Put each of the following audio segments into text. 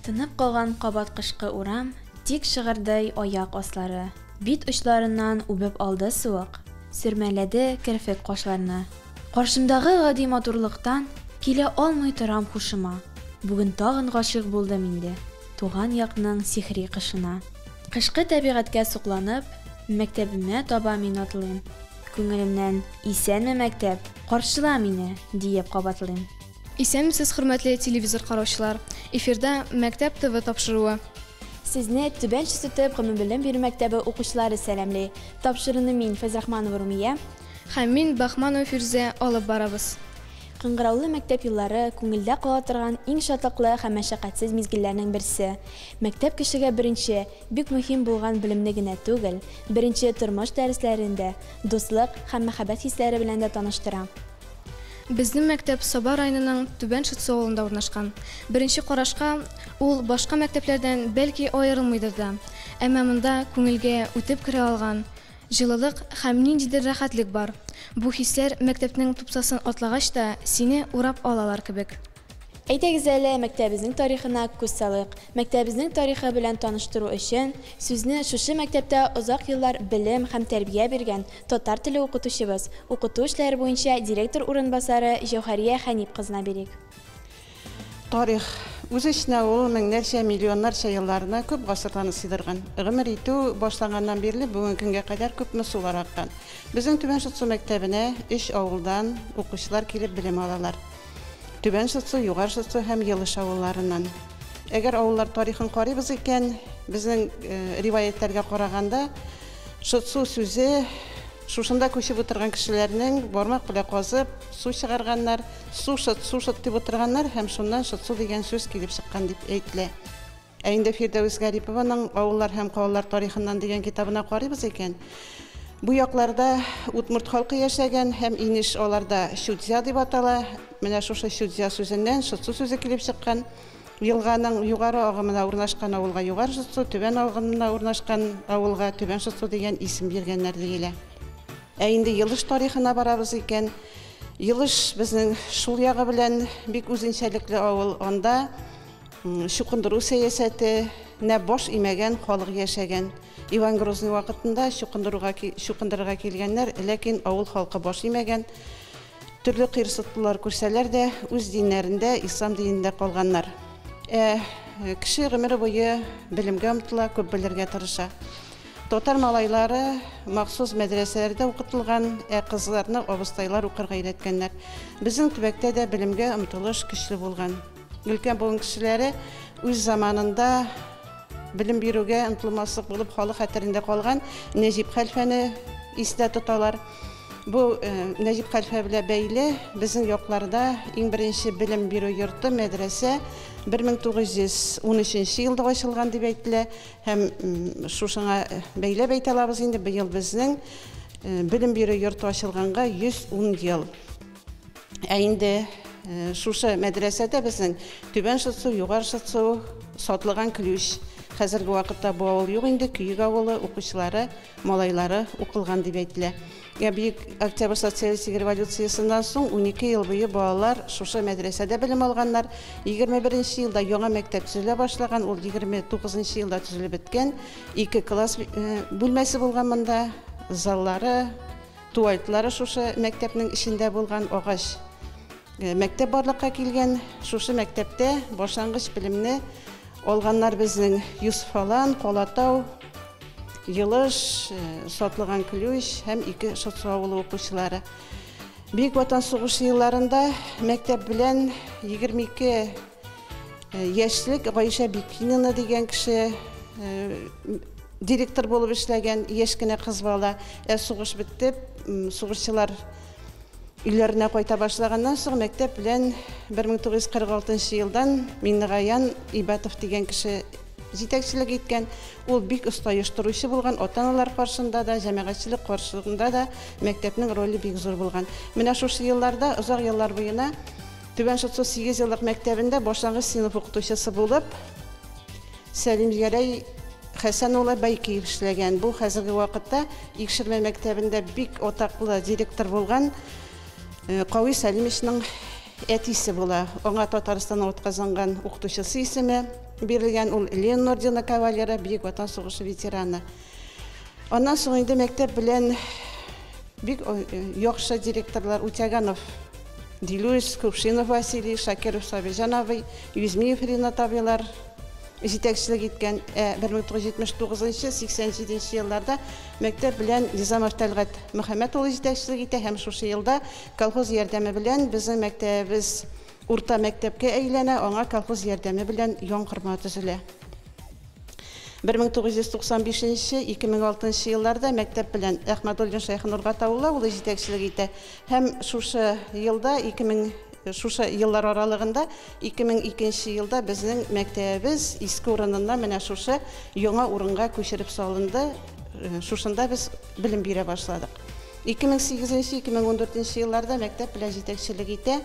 Тынып калган кабат кышкы урам, Тик шыгырдый аяк аслары. Бит очларыннан үбеп алды суык, Сөрмәләде керфек кашларны. Каршымдагы гади матурлыктан Килә алмый торам һушыма. Бүген тагын гашыйк булдым инде Туган якның сихри кышына. Кышкы табигатькә сокланып, Мәктәбемә таба мин атлыйм. Күңелемнән, Исәнме, мәктәп, каршыла мине, диеп кабатлыйм. Исәнмесез, хөрмәтле телевизор караучылар! Эфирда Мәктәп ТВ тапшыруы. Сезне Түбән Чистай төп гомумбелем бирү мәктәбе укучылары сәламли. Тапшыруны мин, Фәйзрахманова Румия. Һәм мин, Бахманова Фирүзә алып барабыз. Кыңгыраулы мәктәп еллары, күңелдә кала торган иң шатлыклы һәм мәшәкатьсез мизгелләрнең берсе. Мәктәп кешегә беренче, бик мөһим булган белемне генә түгел, беренче тормыш дәресләрен дә, дуслык һәм мәхәббәт хисләре белән дә таныштыра. Безнең мәктәп Саба районының Түбән Шытсу авылында урнашкан. Беренче карашка, ул башка мәктәпләрдән бәлки аерылмыйдыр да. Әмма монда күңелгә үтеп керә алган җылылык һәм ниндидер рәхәтлек бар. Бу хисләр мәктәпнең тупсасын атлагач та сине урап алалар кебек. Әйдәгез әле, мәктәбебезнең тарихына күз салыйк. Мәктәбебезнең тарихы белән таныштыру өчен, сүзне шушы мәктәптә озак еллар белем һәм тәрбия биргән татар теле укытучыбыз, укыту эшләре буенча директор урынбасары Җәүһәрия Хәнип кызына бирик. Тарих. Үз эченә ул меңнәрчә, миллионнарча елларны, күп гасырларны сыйдырган. Гомер итү башланганнан бирле бүгенге көнгә кадәр күпме сулар аккан. Безнең Түбән Шытсу мәктәбенә өч авылдан укучылар килеп белем алалар. Түбән Шытсу, Югары Шытсу һәм Елыш авылларыннан. Әгәр авыллар тарихын карыйбыз икән, безнең риваятьләргә караганда, Шытсу сүзе шушында күчеп утырган кешеләрнең бармак белән казып, су чыгарганнар, су шыт, су шыт дип утырганнар һәм шуннан Шытсу дигән сүз килеп чыккан дип әйтелә. Ә инде Фирдәвес Гарипованың Авыллар һәм калалар тарихыннан дигән китабына карыйбыз икән, бу якларда удмурт халкы яшәгән һәм инеш аларда Чудзя дип атала. Менә шушы Чудзя сүзеннән Шытсу сүзе килеп чыккан. Елганың югары агымына урнашкан авылга Югары Шытсу, түбән агымына урнашкан авылга Түбән Шытсу дигән исем биргәннәр диелә. Ә инде Елыш тарихына барабыз икән, Елыш безнең шул ягы белән бик үзенчәлекле авыл. Анда Чукындыру сәясәте нә баш имәгән халык яшәгән. Иван Грозный вакытында чукындыруга чукындырырга килгәннәр, ләкин авыл халкы баш имәгән. Төрле кыерсытулар күрсәләр дә, үз диннәрендә, ислам динендә калганнар. Ә кеше гомере буе белемгә омтыла, күп белергә тырыша. Татар малайлары махсус мәдрәсәләрдә укытылган, ә кызларны абыстайлар укырга өйрәткәннәр. Безнең төбәктә дә белемгә омтылыш көчле булган. Өлкән буын кешеләре үз заманында белем бирүгә омтылмаслык булып халык хәтерендә калган Нәҗип хәлфәне истә тоталар. Бу Нәҗип хәлфә белән бәйле безнең якларда иң беренче белем бирү йорты, мәдрәсә 1913 елда ачылган дип әйтелә һәм шушыңа бәйләп әйтә алабыз инде, быел безнең белем бирү йорты ачылганга 110 ел. Ә инде шушы мәдрәсәдә безнең Түбән Шытсу, Югары Шытсу, Сатлыган Ключ. Хәзерге вакытта бу авыл юк инде, Көек авылы укучылары, малайлары укылган дип әйтелә. Ә Бөек Октябрь социалистик революциясеннән соң 12 ел буе балалар шушы мәдрәсәдә белем алганнар. 21 елда яңа мәктәп төзелә башлаган, ул 29 елда төзелеп беткән. Ике класс бүлмәсе булган монда, заллары, Туалетлары шушы мәктәпнең эчендә булган, агач мәктәп барлыкка килгән. Шушы мәктәптә башлангыч белемне алганнар безнең Юсуфалан, Калатау, Елыш, Сатлыган Ключ һәм ике Шытсу авылы укучылары. Бөек Ватан сугышы елларында мәктәп белән 22 яшьлек Гайшә Бикинина дигән кеше директор булып эшләгән, яшь кенә кыз бала. Ә сугыш бетеп, сугышчылар өйләренә кайта башлаганнан соң мәктәп белән 1946 елдан Миннегаян Ибатов дигән кеше җитәкчелек иткән. Ул бик оста оештыручы булган, ата-аналар каршында да, җәмәгатьчелек каршында да мәктәпнең роле бик зур булган. Менә шушы елларда, озак еллар буена Түбән Шытсу сигезьеллык мәктәбендә башлангыч сыйныф укытучысы булып Сәлимгәрәй Хәсән улы Байкиев эшләгән. Бу хәзерге вакытта Икшермә мәктәбендә бик атаклы директор булган Кави Сәлимовичның әтисе була. Аңа Татарстанның атказанган укытучысы исеме бирелгән. Ул Ленин ордены кавалеры, Бөек Ватан сугышы ветераны. Аннан соң инде мәктәп белән бик яхшы директорлар Утяганов Дилүс, Кувшинов Василий, Шакиров Сабирҗан абый, Юзмиев Ринат абыйлар җитәкчелек иткән. Ә 1979-87 елларда мәктәп белән Низамов Тәлгать Мөхәммәт улы җитәкчелек итә һәм шушы елда колхоз ярдәме белән безнең мәктәбебез урта мәктәпкә әйләнә, аңа колхоз ярдәме белән яңгырма төзелә. 1995-2006 елларда мәктәп белән Әхмәдуллин Шәйхенур Гатаулла улы җитәкчелек итә һәм шушы елда 2000 шушы еллар аралыгында 2002 елда безнең мәктәбебез иске урыныннан менә шушы яңа урынга күчереп салынды. Шушында без белем бирә башладык. 2008-2014 елларда мәктәп белән җитәкчелек итә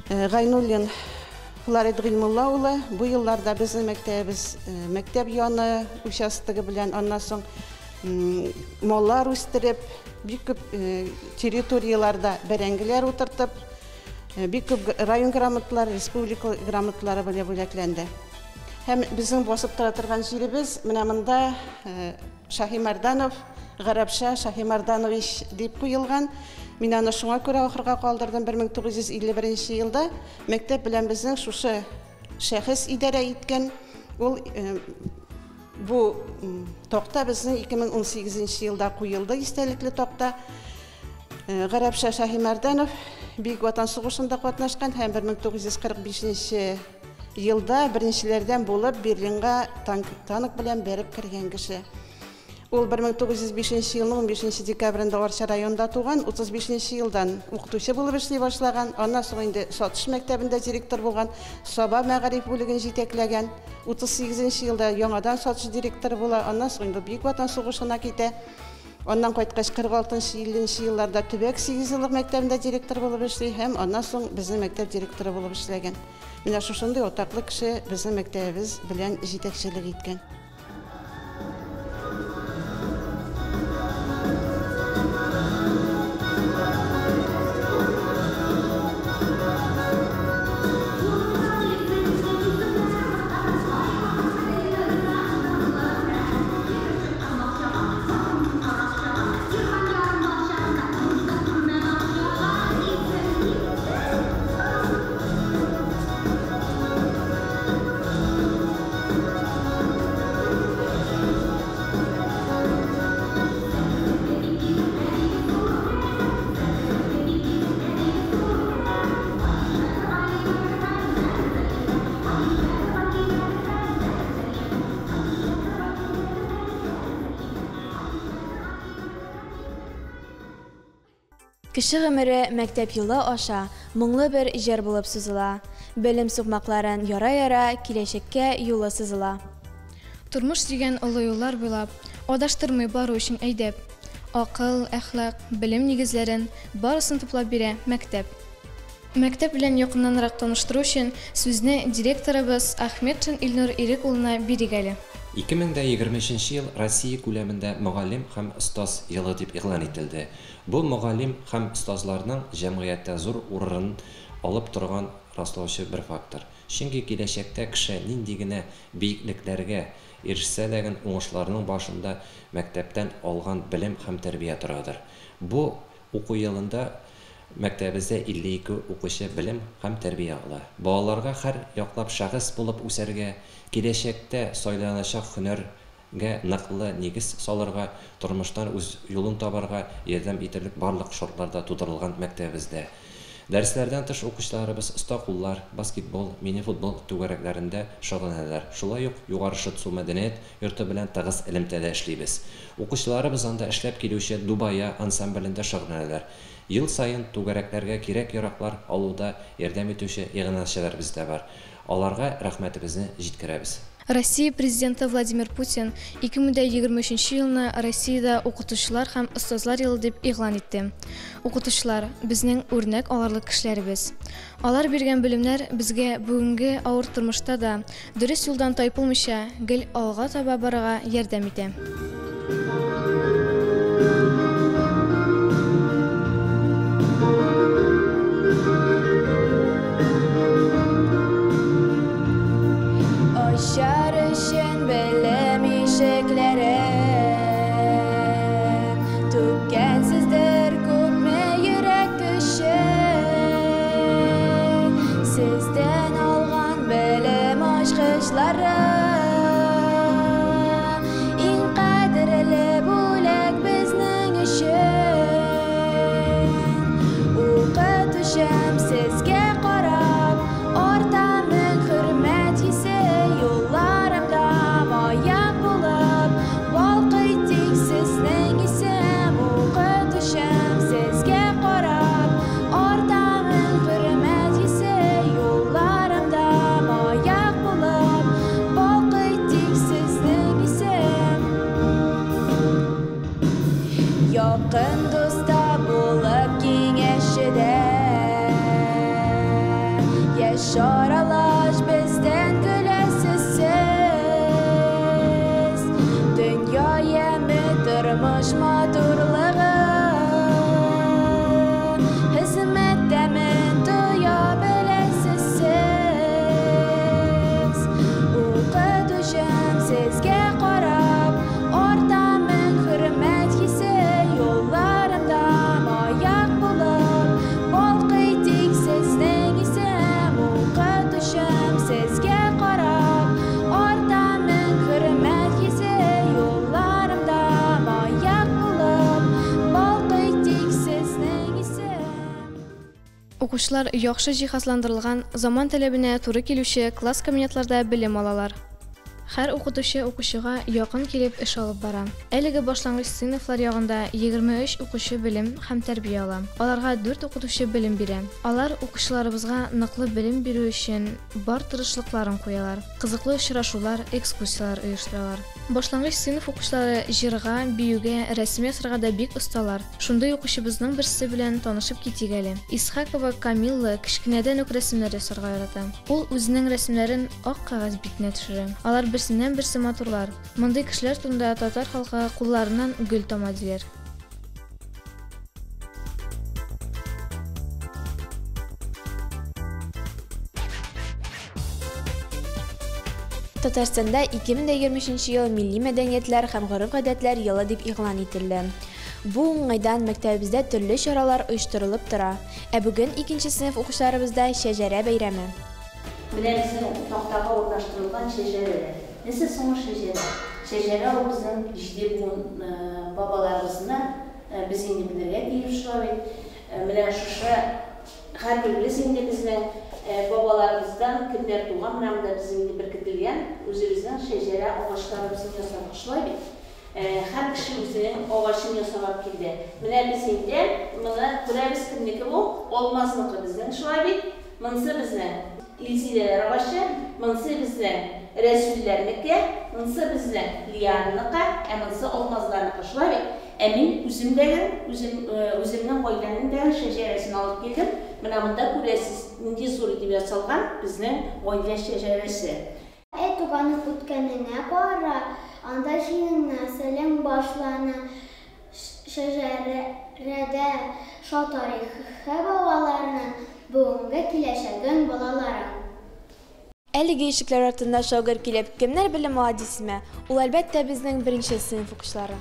Гайнуллин Флорид Гыйльмулла улы. Бу елларда безнең мәктәбебез мәктәп яны участогы белән, аннан соң маллар үстереп, бик күп территорияларда бәрәңгеләр утыртып, бик күп район грамоталары, республика грамоталары белән бүләкләнде. Һәм безнең басып тора торган җиребез менә монда Шаһимәрданов, Гарәпша Шаһимәрданович дип куелган. Мин аны шуңа күрә ахырга калдырдым. 1951 елда мәктәп белән безнең шушы шәхес идарә иткән. Ул бу такта безнең 2018 елда куелды, истәлекле такта. Гарәпша Шаһимәрданов Бөек Ватан сугышында катнашкан һәм 1945 елда беренчеләрдән булып Берлинга танк белән бәреп кергән кеше. Ул 1905 елның 15 декабрендә Арча районында туган, 35 елдан укытучы булып эшли башлаган, аннан соң инде Сатыш мәктәбендә директор булган, Саба мәгариф бүлеген җитәкләгән, 38 елда яңадан Сатыш директоры була, аннан соң инде Бөек Ватан сугышына китә. Аннан кайткач 46-50 елларда Төбәк 8 еллык мәктәбендә директор булып эшли һәм аннан соң безнең мәктәп директоры булып эшләгән. Менә шушындый атаклы кеше безнең мәктәбебез белән җитәкчелек иткән. Кеше гомере мәктәп юлы аша моңлы бер җыр булып сузыла. Белем сукмакларын яра-яра киләчәккә юлы сызыла. Тормыш дигән олы юллар буйлап, адаштырмый бару өчен әйдәп. Акыл, әхлак, белем нигезләрен барысын туплап бирә мәктәп. Мәктәп белән якыннанрак таныштыру өчен сүзне директорыбыз Ахметшин Илнур Ирек улына бирик әле. 2023 ел Россия күләмендә мөгаллим һәм остаз елы дип игълан ителде. Бу мөгаллим һәм остазларның җәмгыятьтә зур урын алып торган раслаучы бер фактор. Чөнки киләчәктә кеше нинди генә биеклекләргә ирешсә дә уңышларның башында мәктәптән алган белем һәм тәрбия торадыр. Бу уку елында мәктәбебездә 52 укучы белем һәм тәрбия ала. Балаларга һәр яклап шәхес булып үсәргә, киләчәктә сайланачак һөнәргә ныклы нигез салырга, тормыштан үз юлын табарга ярдәм итерлек барлык шартлар да тудырылган мәктәбебездә. Дәресләрдән тыш укучыларыбыз оста куллар, баскетбол, мини-футбол түгәрәкләрендә шөгыльләнәләр. Шулай ук Югары Шытсу мәдәният йорты белән тыгыз элемтәдә эшлибез. Укучыларыбыз анда эшләп килүче Дубая ансамблендә шөгыльләнәләр. Ел сайын түгәрәкләргә кирәк-яраклар алуда ярдәм итүче иганәчеләребез дә бар. Аларга рәхмәтебезне җиткерәбез. Россия президенты Владимир Путин 2023 елны Россиядә укытучылар һәм остазлар елы дип игълан итте. Укытучылар безнең үрнәк алырлык кешеләребез. Алар биргән белемнәр безгә бүгенге авыр тормышта да дөрес юлдан тайпылмыйча гел алга таба барырга ярдәм итә. юллары. Иң кадерле бүләк безнең өчен. Укытучым, сезгә карап, арта мең хөрмәт хисе. Юлларымда маяк булып, балкый тик сезнең исем. Укытучым, сезгә карап, арта мең хөрмәт хисе. Юлларымда маяк булып, балкый тик сезнең исем. Якын дуста булып киңәшчедә, яшь аралаш бездән көләсез сез. Дөнья яме, тормыш матурлыгы, хезмәт тәмен тоя беләсез сез. Укытучым, сезгә карап, арта мең хөрмәт хисе. Юлларымда маяк булып, балкый тик сезнең исем. Укытучым, сезгә карап, арта мең хөрмәт хисе. Юлларымда маяк булып, балкый тик сезнең исем. Укучылар яхшы җиһазландырылган, заман таләбенә туры килүче класс-кабинетларда белем алалар. Һәр укытучы укучыга якын килеп эш алып бара. Әлеге башлангыч сыйныфлар ягында 23 укучы белем һәм тәрбия ала. Аларга 4 укытучы белем бирә. Алар укучыларыбызга ныклы белем бирү өчен бар тырышлыкларын куялар. Кызыклы очрашулар, экскурсияләр оештыралар. Башлангыч сыйныф укучылары җырга, биюгә, рәсем ясарга да бик осталар. Шундый укучыбызның берсе белән танышып китик әле. Исхакова Камилла кечкенәдән үк рәсемнәр ясарга ярата. Ул үзенең рәсемнәрен ак кәгазь битенә төшерә. Алар берсеннән берсе матурлар. Мондый кешеләр турында татар халкы кулларыннан гөл тама диләр. Татарстанда 2023 ел милли мәдәниятләр һәм гореф-гадәтләр елы дип игълан ителде. Бу уңайдан мәктәбебездә төрле чаралар оештырылып тора. Ә бүген икенче сыйныф укучыларыбызда шәҗәрә бәйрәме. Менә безнең тактага урнаштырылган шәҗәрәләр. Нәрсә соң ул шәҗәрә? Шәҗәрә ул безнең җиде буын бабаларыбызны без инде белергә тиеш шулай бит. Менә шушы һәрберебез инде безнең бабаларыбыздан кемнәр туган, менә монда без инде беркетелгән үзебезнең шәҗәрә агачларыбызны ясадык шулай бит. Һәр кеше үзенең агачын ясап килде. Менә без инде моны күрәбез, кемнеке бу? Алмазныкы безнең шулай бит. Монысы безнең Илзиләләр агачы, монысы безнең Рәсүлләрнеке, монысы безнең Лианныкы, ә монысы Алмазларныкы шулай бит. Ә мин үзем дәген, үземнең гаиләнең дә шәҗәрәсен алып килдем. Менә монда күрәсез, нинди зур итеп ясалган безнең гаилә шәҗәрәсе. Әй туганым, үткәненә кара, анда синең нәселең башлана. Шәҗәрәдә шул тарихы бабаларының, бүгенге киләчәген балаларың. Әлеге ишекләр артында шаугыр килеп, кемнәр белем ала дисезме? Ул әлбәттә безнең беренче сыйныф укучылары.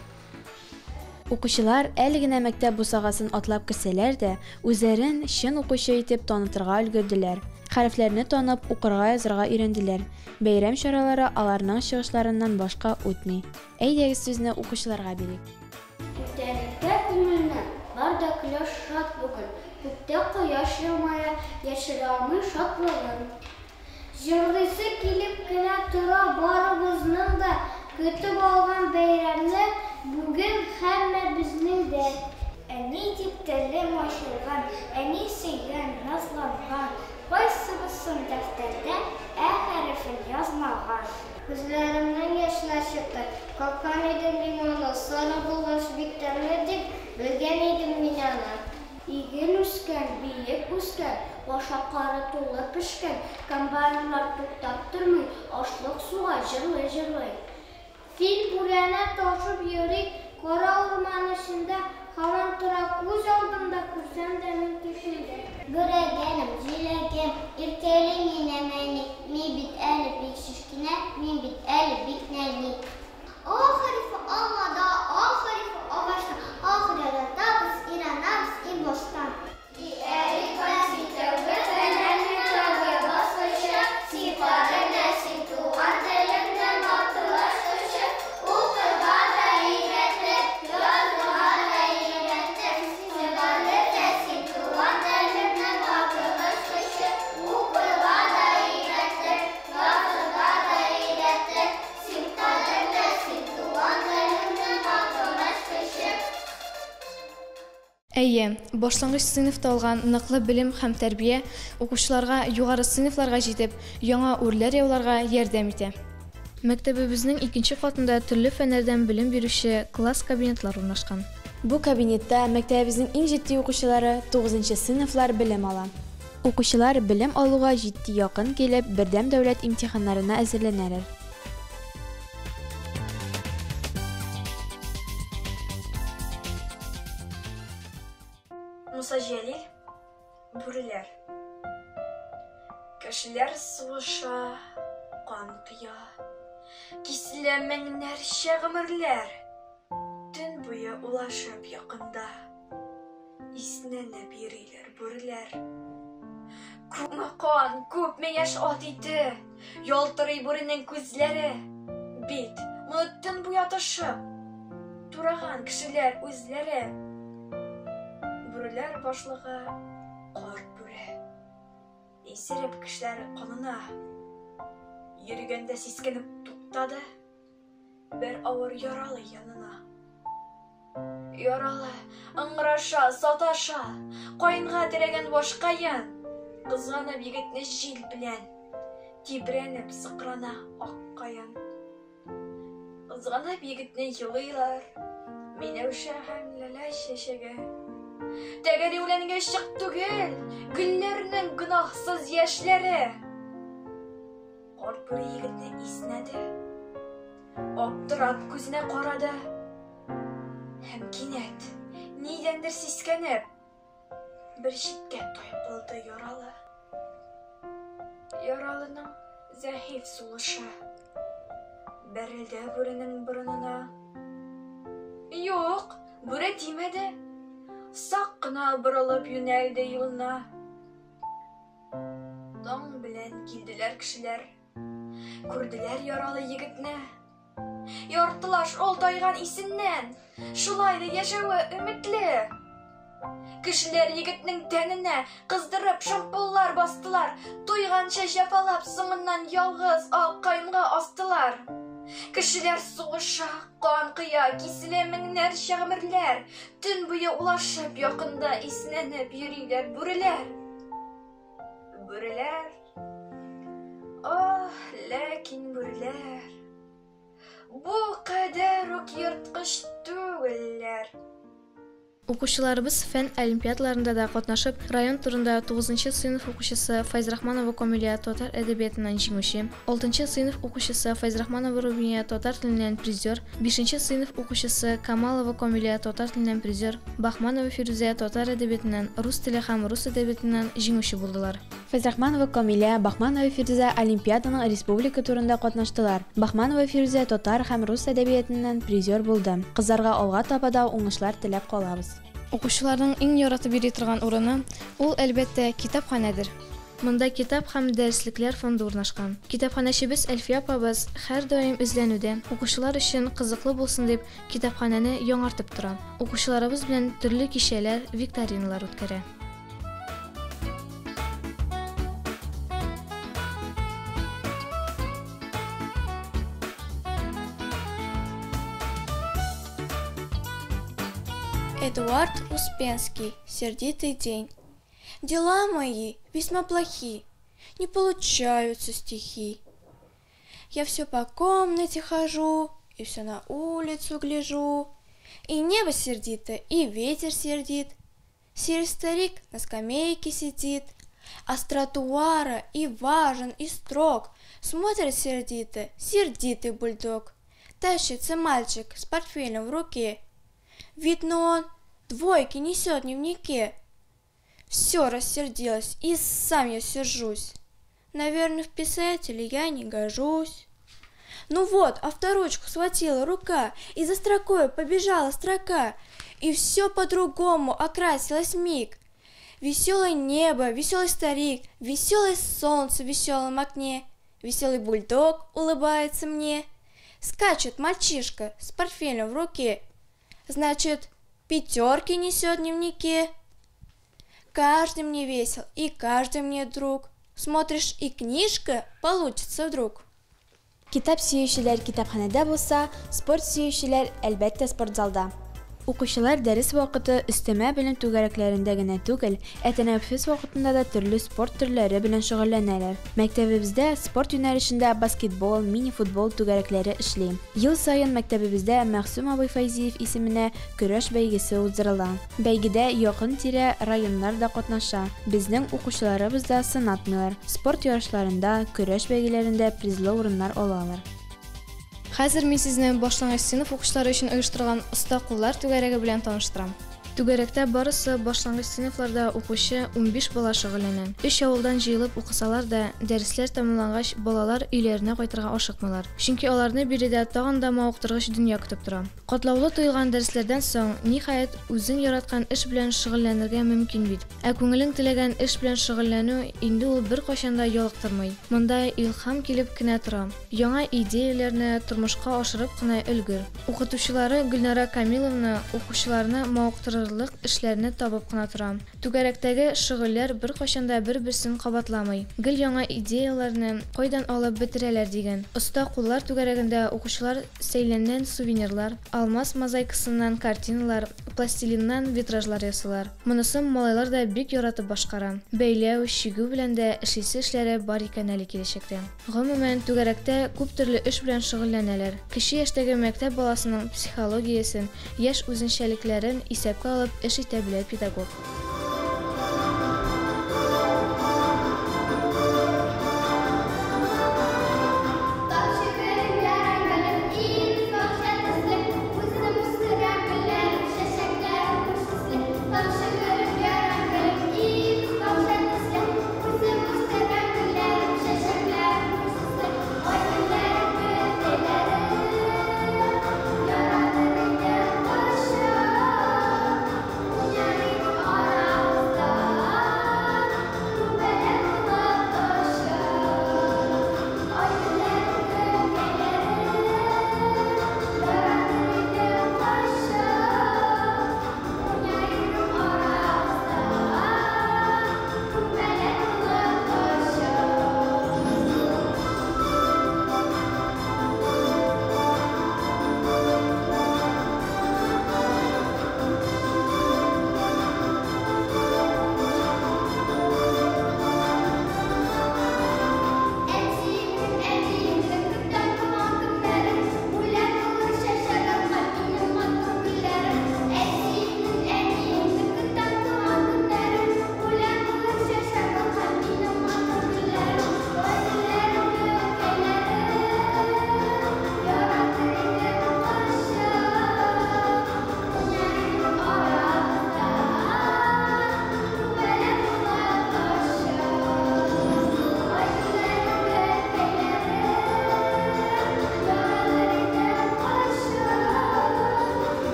Укучылар әле генә мәктәп бусагасын атлап керсәләр дә, үзләрен чын укучы итеп танытырга өлгерделәр. Хәрефләрне танып, укырга язарга өйрәнделәр. Бәйрәм чаралары аларның чыгышларыннан башка үтми. Әйдәгез сүзне укучыларга бирик. Күтәрелгән күңелне, бар да кояш шат бүген. Күктә кояш елмая, яшерә алмый шатлыгын. Җырлыйсы килеп кенә тора барыбызның да, көтеп алган бәйрәмне бүген һәммәбезнең дә. Әни дип телем ачылган, әни сөйгән, назланган, кайсыбыз соң дәфтәрдә ә хәрефен язмаган. Күзләремнән яшьләр чыкты, капкан идем мин аны, сары булгач бик тәмле дип белгән идем мин аны. Иген үскән, биек үскән, башаклары тулы пешкән, комбайннар туктап тормый, ашлык суга җырлый-җырлый. Фил бүрәнә ташып йөри, кара урман эчендә, һаман тора күз алдымда, күрсәм дә мин төшендә. Бүрәгәнем, җиләгем, иркәли минем әни, мин бит әле бик чишкенә, мин бит әле бик нәни. А хәрефе алмада, А хәрефе агачта, А хәрефе иранабыз иң баштан. Әлиф, син тәүге, фәннәрнең тәүге баскычы, син кара нәсел, туган Әйе, башлангыч сыйныфта алган ныклы белем һәм тәрбия укучыларга югары сыйныфларга җитеп, яңа үрләр яуларга ярдәм итә. Мәктәбебезнең икенче катында төрле фәннәрдән белем бирүче класс-кабинетлар урнашкан. Бу кабинетта мәктәбебезнең иң җитди укучылары, тугызынчы сыйныфлар белем ала. Укучылар белем алуга җитди якын килеп, бердәм дәүләт имтиханнарына әзерләнәләр. Муса Җәлил, Бүреләр. Кешеләр сугыша, кан коя. Киселә меңнәрчә гомерләр. Төн буе улашып якында. Иснәнеп йөриләр бүреләр. Күпме кан, күпме яшь ат ите. Ялтырый бүренең күзләре. Бит, моны төн буе атышып. Тураган кешеләр үзләре. Бүреләр башлыгы карт бүре. Исереп кешеләр канына. Йөргәндә сискәнеп туктады. Бер авыр яралы янына. Яралы, ыңгыраша, саташа, каенга терәгән башкаен. Кызганып егетне җил белән, тибрәнеп сыкрана ак каен. Кызганып егетне елыйлар, миләүшә һәм ләлә чәчәге. Тәгәри үләнгә чык түгел, гөлләрнең гөнаһсыз яшьләре. Карт бүре егетне иснәде. Аптырап күзенә карады. Һәм кинәт, нидәндер сискәнеп, бер читкә тайпылды яралы. Яралының зәгыйфь сулышы бәрелде бүренең борынына. Юк, бүре тимәде. Сак кына борылып юнәлде юлына. Таң белән килделәр кешеләр. Күрделәр яралы егетне. Яртылаш ул тайган исеннән. Шулай да яшәве өметле. Кешеләр егетнең тәненә кыздырып шампуллар бастылар. Туйганча җәфалап, соңыннан ялгыз ак каенга астылар. Кешеләр сугыша, кан коя, киселә меңнәрчә гомерләр. Төн буе улашып, якында иснәнеп йөриләр бүреләр. Бүреләр. Ах, ләкин бүреләр. Бу кадәр үк ерткыч түгелләр. Укучыларыбыз фән олимпиадаларында да катнашып, район турында тугызынчы сыйныф укучысы Файзрахманова Камилә татар әдәбиятыннан җиңүче, алтынчы сыйныф укучысы Файзрахманова Рубиния татар теленнән призер, бишенче сыйныф укучысы Камалова Камилә татар теленнән призер, Бахманова Фирүзә татар әдәбиятыннан, рус теле һәм рус әдәбиятыннан җиңүче булдылар. Файзрахманова Камилә, Бахманова Фирүзә олимпиаданың республика турында катнаштылар. Бахманова Фирүзә татар һәм рус әдәбиятыннан призер булды. Кызларга алга таба да уңышлар теләп калабыз. Укучыларның иң яратып йөри торган урыны ул, әлбәттә, китапханәдер. Монда китап һәм дәреслекләр фонды урнашкан. Китапханәчебез Әлфия апабыз һәрдаим эзләнүдә, укучылар өчен кызыклы булсын дип, китапханәне яңартып тора. Укучыларыбыз белән төрле кичәләр, викториналар үткәрә. Эдуард Успенский. Сердитый день. Дела мои весьма плохи, не получаются стихи. Я все по комнате хожу и все на улицу гляжу. И небо сердито, и ветер сердит. Серый старик на скамейке сидит, а с тротуара и важен, и строг. Смотрит сердито, сердитый бульдог. Тащится мальчик с портфелем в руке. Видно, он двойки несет в дневнике. Все рассердилось, и сам я сержусь. Наверное, в писатели я не гожусь. Ну вот, авторучку схватила рука, и за строкой побежала строка, и все по-другому окрасилось миг. Веселое небо, веселый старик, веселое солнце в веселом окне, веселый бульдог улыбается мне. Скачет мальчишка с портфелем в руке, значит, пятерки несет в дневнике. Каждый мне весел, и каждый мне друг. Смотришь, и книжка получится вдруг. Китап сөючеләр китапханәдә булса, спорт сөючеләр, әлбәттә, спортзалда. Укучылар дәрес вакыты өстәмә белем түгәрәкләрендә генә түгел, ә тәнәфес вакытында да төрле спорт төрләре белән шөгыльләнәләр. Мәктәбебездә спорт юнәлешендә баскетбол, мини-футбол түгәрәкләре эшли. Ел саен мәктәбебездә Мәгъсүм абый Фәйзиев исеменә көрәш бәйгесе уздырыла. Бәйгедә якын-тирә районнар да катнаша. Безнең укучыларыбыз да сынатмыйлар, спорт ярышларында, көрәш бәйгеләрендә призлы урыннар алалар. Хәзер мин сезне башлангыч сыйныф укучылары өчен оештырылган Оста куллар түгәрәге белән таныштырам. Түгәрәктә барысы башлангыч сыйныфларда укучы 15 бала шөгыльләнә. Өч авылдан җыелып укысалар да, дәресләр тәмамлангач, балалар өйләренә кайтырга ашыкмыйлар. Чөнки аларны биредә тагын да мавыктыргыч дөнья көтеп тора. Катлаулы тоелган дәресләрдән соң, ниһаять, үзең яраткан эш белән шөгыльләнергә мөмкин бит. Ә күңелең теләгән эш белән шөгыльләнү инде ул беркайчан да ялыктырмый. Монда илһам килеп кенә тора. Яңа идеяләрне тормышка ашырып кына өлгер. Укытучылары Гөлнара Камиловна укучыларны мавыктырырлык эшләрне табып кына тора. Түгәрәктәге шөгыльләр беркайчан да бер-берсен кабатламый. Гел яңа идеяләрне кайдан алып бетерәләр диген. Оста куллар түгәрәгендә укучылар сәйләннән сувенирлар, алмаз мозаикасыннан картиналар, пластилиннан витражлар ясыйлар. Монысын малайлар да бик яратып башкара. Бәйләү, чигү белән дә эшлисе эшләре бар икән әле киләчәктә. Гомумән, түгәрәктә күп төрле эш белән шөгыльләнәләр. Кече яшьтәге мәктәп баласының психологиясен, яшь үзенчәлекләрен исәпкә алып эш итә белә педагог.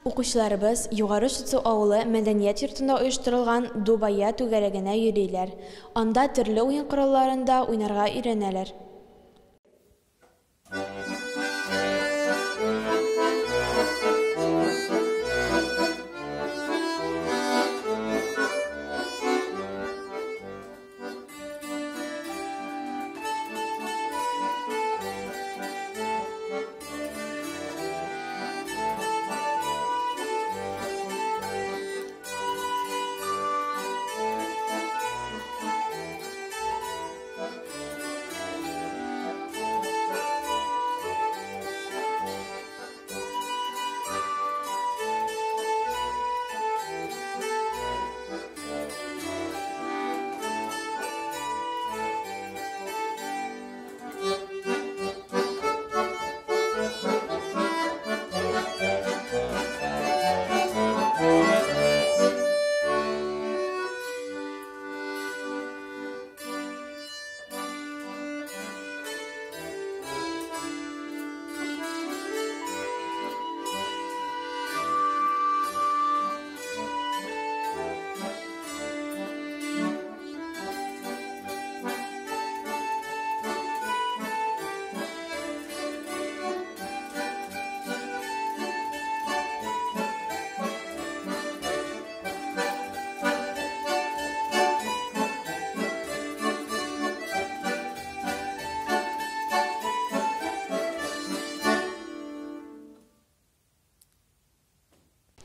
Укучыларыбыз Югары Шытсу авылы мәдәният йортында оештырылган Дубая түгәрәгенә йөриләр. Анда төрле уен коралларында уйнарга өйрәнәләр.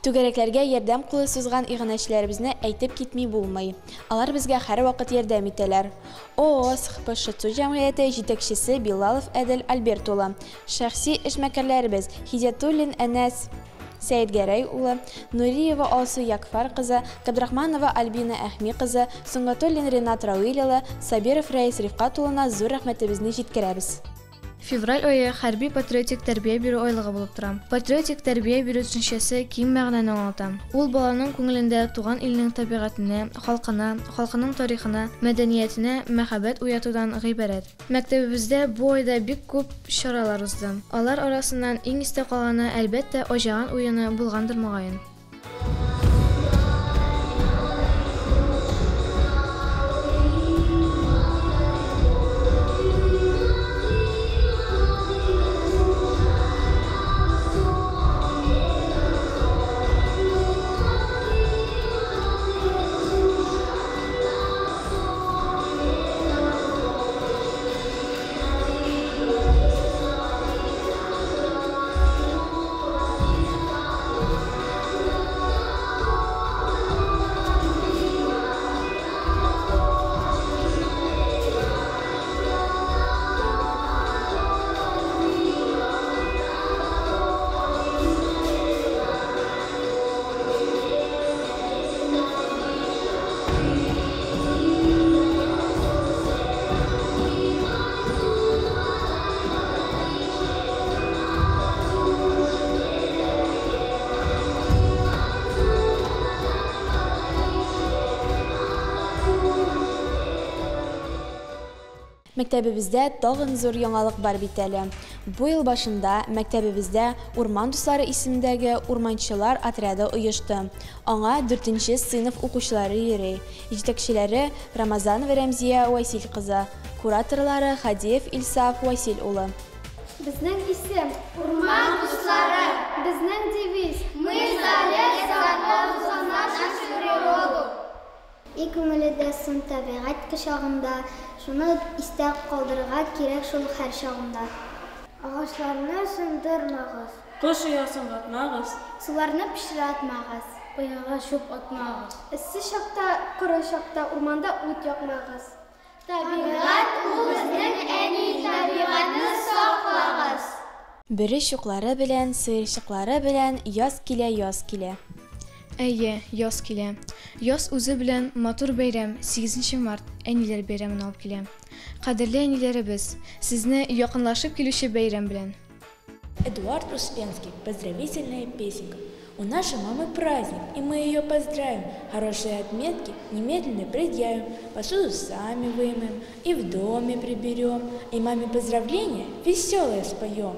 Түгәрәкләргә ярдәм кулы сузган иганәчеләребезне әйтеп китми булмый. Алар безгә һәрвакыт ярдәм итәләр. ООСХП Шытсу җәмгыяте җитәкчесе Билалов Әдел Альберт улы, шәхси эшмәкәрләребез Хидиятуллин Әнәс Сәетгәрәй улы, Нуриева Алсу Якфар кызы, Габдрахманова Альбина Әхми кызы, Сөнгатуллин Ренат Рауил улы, Сабиров Рәис Рифкат улына зур рәхмәтебезне җиткерәбез. Февраль ае хәрби-патриотик тәрбия бирү айлыгы булып тора. Патриотик тәрбия бирү төшенчәсе киң мәгънәне аңлата. Ул баланың күңелендә туган илнең табигатенә, халкына, халкының тарихына, мәдәниятенә мәхәббәт уятудан гыйбарәт. Мәктәбебездә бу айда бик күп чаралар узды. Алар арасыннан иң истә калганы, әлбәттә, Аҗаган уены булгандыр мөгаен. Мәктәбебездә тагын зур яңалык бар бит әле. Бу ел башында мәктәбебездә Урман дуслары исемендәге урманчылар отряды оешты. Аңа 4нче сыйныф укучылары йөри. Җитәкчеләре Рамазанова Рәмзия Васил кызы, кураторлары Хадиев Илсаф Васил улы. Безнең исем Урман дуслары. Безнең девиз Мы за лес, за воду, за нашу природу. И күңеле дә соң табигать кочагында, шуны истә калдырырга кирәк шул һәр чагында. Агачларны сындырмагыз. Кош оясын ватмагыз. Суларны пычратмагыз. Ояга чүп атмагыз. Эссе чакта, коры чакта урманда ут якмагыз. Табигать ул безнең әни, табигатьне саклагыз. Бөре чуклары белән, сыерчыклары белән яз килә, яз килә. Әйе, яз килә. Яз үзе белән матур бәйрәм, 8 март, әниләр бәйрәмен алып килә. Кадерле әниләребез, сезне якынлашып килүче бәйрәм белән. Эдуард Успенский, поздравительная песенка. У нашей мамы праздник, и мы ее поздравим. Хорошие отметки немедленно предъявим, посуду сами вымоем и в доме приберем, и маме поздравления веселое споем.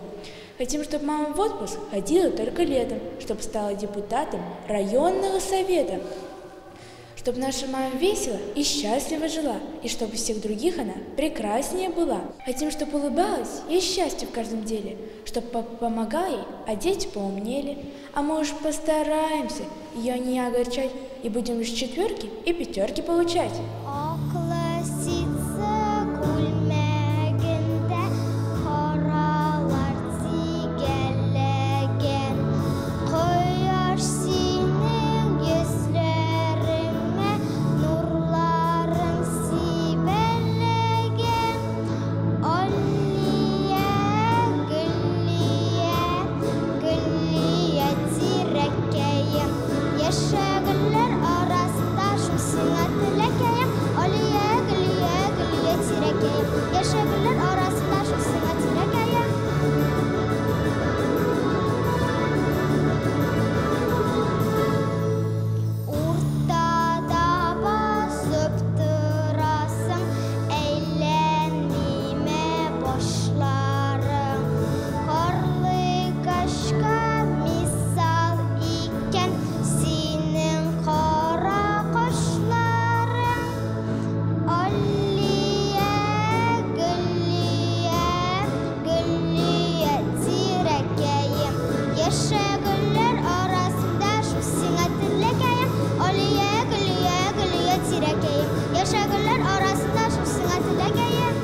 Хотим, чтобы мама в отпуск ходила только летом, чтобы стала депутатом районного совета, чтобы наша мама весело и счастливо жила, и чтобы всех других она прекраснее была. Хотим, чтобы улыбалась ей счастье в каждом деле, чтобы папа помогал ей, а дети поумнели. А мы уж постараемся ее не огорчать и будем лишь четверки и пятерки получать. Яшәгеләр арасында шул сиңа теләкәем.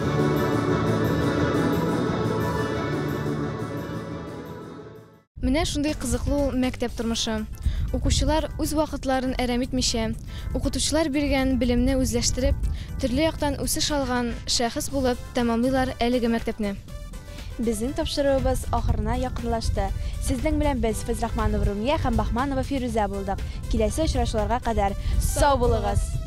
Менә шундый кызыклы ул мәктәп тормышы. Укучылар үз вакытларын әрәм итмичә, укытучылар биргән белемне үзләштереп, төрле яктан үсеш алган шәхес булып тәмамлыйлар әлеге мәктәпне. Безнең тапшыруыбыз ахырына якынлашты. Сезнең белән без Фәйзрахманова Румия һәм Баһманова Фирүзә булдык. Киләсе очрашуларга кадәр сау булыгыз!